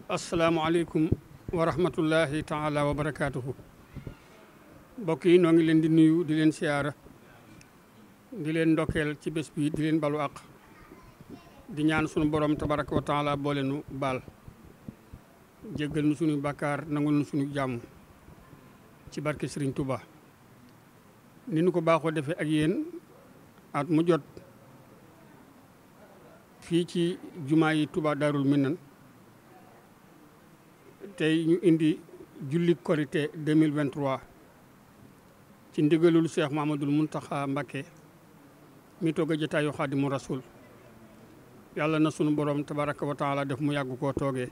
asalaamualeykum wa rahmatullahi taala wa barakaatuhu. mbokk yi noo ngi leen di nuyu di leen siyaara di leen ndokkeel ci bés bi di leen balu àq di ñaan sunu borom tabaraka wa taala boole nu baal jéggal nu suñu bàkkaar nangul nu suñu jàmm ci barke Serigne Touba. ni nu ko baaxoo defee ak yéen at mu jot fii ci jumaa yi Touba Daarul Minan tey ñu indi julli korité 2023 ci ndigalul Cheikh Mahamadul Muntaxa Mbakke mi toog a jotaayu Xaadimu Rasul. yàlla na sunu borom tabaraka wa taala def mu yàgg koo toogee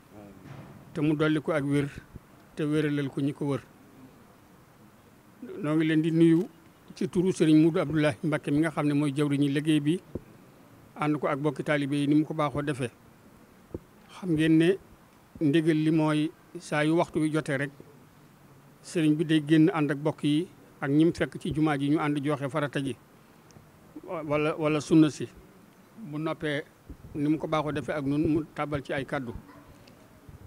te mu dolli ko ak wér te wéralal ko ñi ko wër. noo ngi leen di nuyu ci turu Serigne Mudu Abdoulahi Mbakke mi nga xam ne mooy jawriñu liggéey bi ànd ko ak bokki taalibe yi ni mu ko baaxoo defee. xam ngeen ne ndigal li mooy saa yu waxtu wi jotee rek sëriñ bi day génn ànd ak bokk yi ak ñim fekk ci jumaa ji ñu ànd joxe farata ji wala sunna si. bu noppee ni mu ko baaxoo defee ak nun mu tàbbal ci ay kàddu.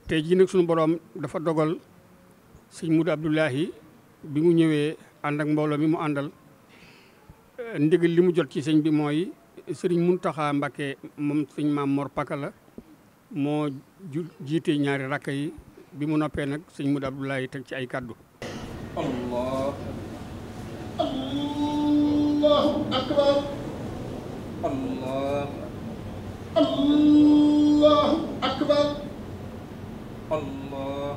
tey jii nag sunu borom dafa dogal sëñ Mudu Abdoulahi bi mu ñëwee ànd ak mbooloo mi mu àndal ndigal li mu jot ci sëñ bi mooy sëriñ Muntaxa Mbakke moom sëñ Maam Mor Pakala moo jiite ñaari rakka yi. bi mu noppee nag sëñ Mudu Abdoulahi teg ci ay kàddu. Allah Allahu akbar Allah Allahu akbar Allah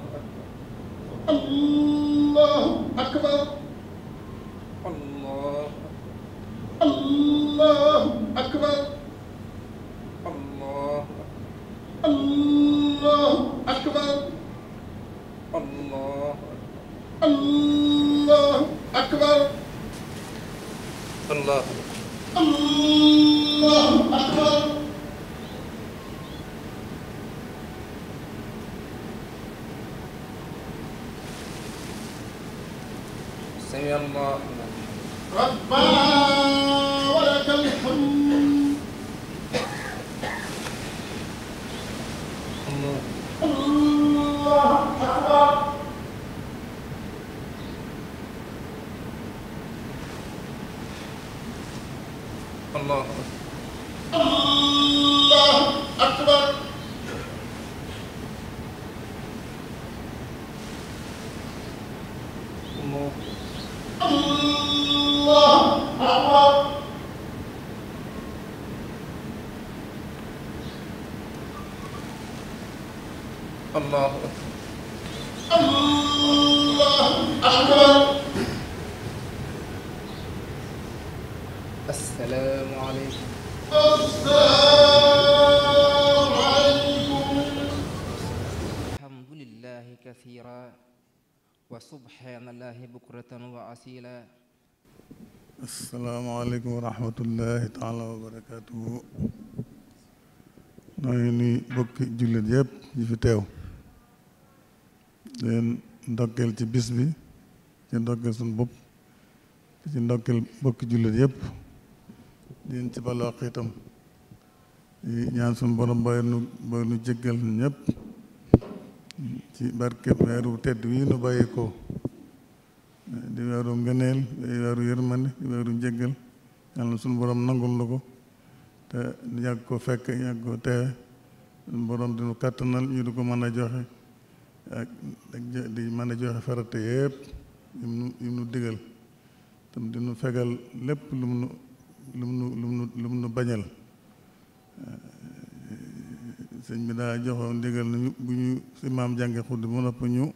Allahu akbar Allah Allahu akbar Allah Allahu akbar Allah Allahu akbar Allah Allahu akbar sami Allah Rabbana wa lakal hamd Allah Allahu akbar Allah Allahu akbar Allah Allahu akbar Allah Allahu akbar. Assalaamu aleykum. Assalaamu aleykum. Alhamdulillahi kathiira wa subhaanallahi bukratan wa asiila. Assalaamu aleykum wa rahmatullahi taala wa barakaatuhu. noo ngi nuyu bokki jullit yëpp yi fi teew leen ndokkeel ci bis bi ci ndokkeel suñu bopp ci ndokkeel bokki jullit yëpp leen ci baloo xiitam di ñaan suñu borom ba nu jéggal ñëpp ci barke weeru tedd wi nu bàyyi ko di weeru ngëneel di weeru yërmande di weeru njéggal yàlla suñu borom nangul la ko te yàgg ko fekk yàgg ko teewe suñu borom dinu kàttanal ñu di ko mën a joxe ak di mën a joxe farate yëpp yu nu digal tam dinu fegal lépp lu mu nu bañal sëñ bi daa joxoon digal nañu bu ñu si maam jànge xuddi mu nopp ñu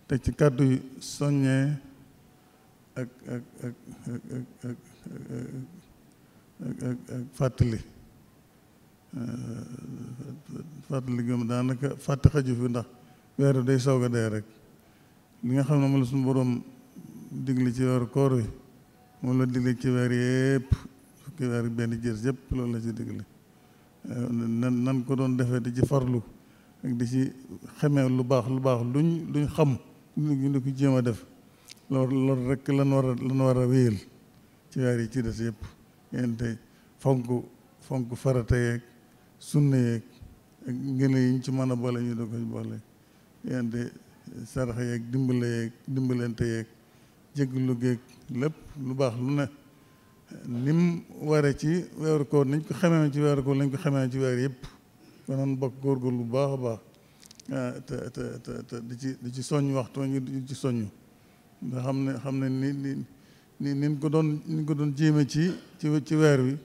teg ci kàddu yi soññee ak fàttali gëm daanaka fàtte xaju fi ndax weeru day soog a dee rek li nga xam ne moom la suñu borom digli ci weeru koor wi moom la digli ci weer yëpp fukki weer benn jër yëpp loolu la ci digli nan ko doon defee di ci farlu ak di ci xamee lu baax luñ xam ñu di ko jéem a def loolu rek lan war a wéyal ci weer yi ci des yëpp ngeen tey fonk farata yeeg sunna yeeg ngëne yi ñu ci mën a boole ñu da ko boole yante sarax yeeg dimbalante yeeg jéglu géeg lépp lu baax lu ne nim ware ci weeru koor niñ ko xamee ci weeru koor lañ ko xamee ci weer yëpp konoon bokk góorgóorlu bu baax a baax te di ci soññ waxtu ñu di ci soññ nga xam ne nin ko doon jéeme ci weer wi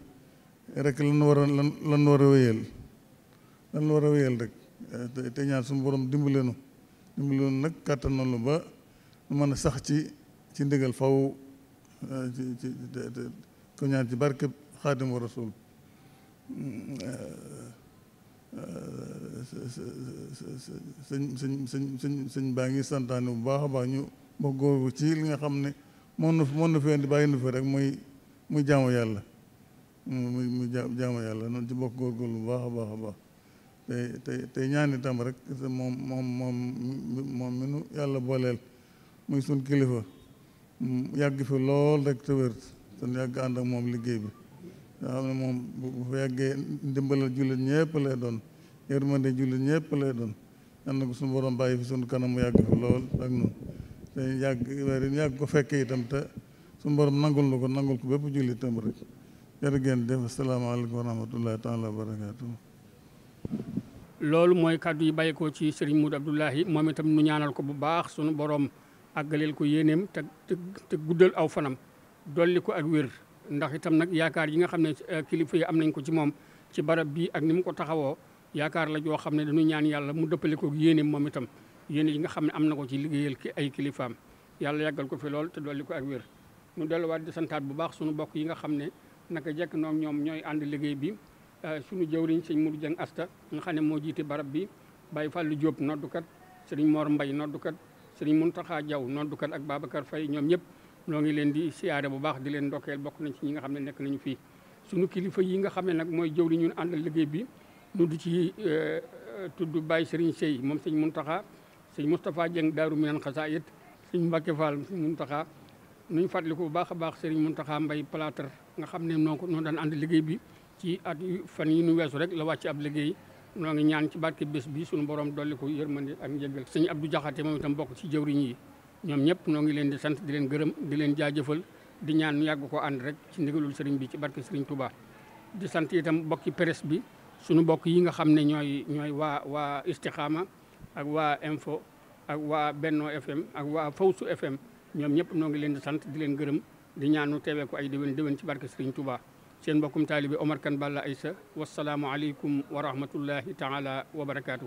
rek lan war a wéyal rek te ñaan suñu borom dimbalenu nag kàttan lu ba mën a sax ci ndigal faw ko ñaan ci barke Xaadimu Rasuul sëñ baa ngi santaane bu baax a baax ñu ba góor ci li nga xam ne moom na fi indi bàyyi na fi rek muy jaamu yàlla muy jaamu yàlla noonu ci bokk góorgóorlu bu baax a baax a baax tey ñaan itam rek moom mi nu yàlla booleel muy sun kilifa yàgg fi lool rek te wér te yàgg ànd ak moom liggéey bi nga xam ne moom bu fa yàggee ndimbalal jullit ñëpp lay doon yërmande jullit ñëpp lay doon yal na ko suñu borom bàyyi fi suñu kanam mu yàgg fi lool ak noonu te yàgg ko fekkee itam te suñu borom nangul ko bépp jullit itam rek jërë ngeen def asalaamaaleykum wa rahmatullahi taala wa barakaatu. loolu mooy kàddu yi bàyyikoo ci Serigne Modou Abdoulahi moom itam nu ñaanal ko bu baax sunu borom àggaleel ko yéeneem te guddal aw fanam dolli ko ak wér ndax itam nag yaakaar yi nga xam ne kilifa yi am nañ ko ci moom ci barab bi ak ni mu ko taxawoo yaakaar la joo xam ne dañu ñaan yàlla mu dëppale ko yéeneem moom itam yéene yi nga xam ne am na ko ci liggéeyal ay kilifaam yàlla yàggal ko fi lool te dolli ko ak wér. ñu delluwaat di santaat bu baax sunu bokk yi nga xam ne naka jekk noonu ñoom ñooy ànd liggéey bi sunu jëwriñ sëñ Modou Dieng Asta nga xam ne moo jiite barab bi Baye Fallou Diop noddukat sëriñ Mor Mbay noddukat sëriñ Muntaxa Jaw noddukat ak Babacar Faye ñoom ñëpp ñoo ngi leen di siyaare bu baax di leen ndokkeel bokk nañ ci ñi nga xam ne nekk nañu fii sunu kilifa yi nga xam ne nag mooy jëwriñ ñun àndal liggéey bi ñu di ci tudd Baye Sëriñ Sey moom sëñ Muntaxa sëñ Moustapha Dieng Daaru Minan Xasaayit sëñ Mbacke Fall sëñ Muntaxa nuñ fàttaliku bu baax a baax sëriñ Muntaxa Mbay Plâtre nga xam ne noo daan ànd liggéey bi ci at fan yi nu weesu rek la wàcc ab liggéey noo ngi ñaan ci barke bés bi suñu borom dolli ko yërmande ak njëggal sëñ Abdou Jaxate moom itam bokk ci jëwriñ yi ñoom ñëpp noo ngi leen di sant di leen gërëm di leen jaajëfal di ñaan nu yàgg ko ànd rek ci ndigalul sëriñ bi ci barke sëriñ Touba di sant itam bokki presse bi suñu bokk yi nga xam ne ñooy waa Istikhama ak waa Info ak waa Benno FM ak waa Fawsu FM ñoom ñëpp noo ngi leen di sant di leen gërëm di ñaan nu teewee ko ay déwén ci barke sëriñ Touba seen mbokkum taalibe Omar Kane Balla Aïssa wasalaamu aleykum wa rahmatullahi taala wa barakaatu.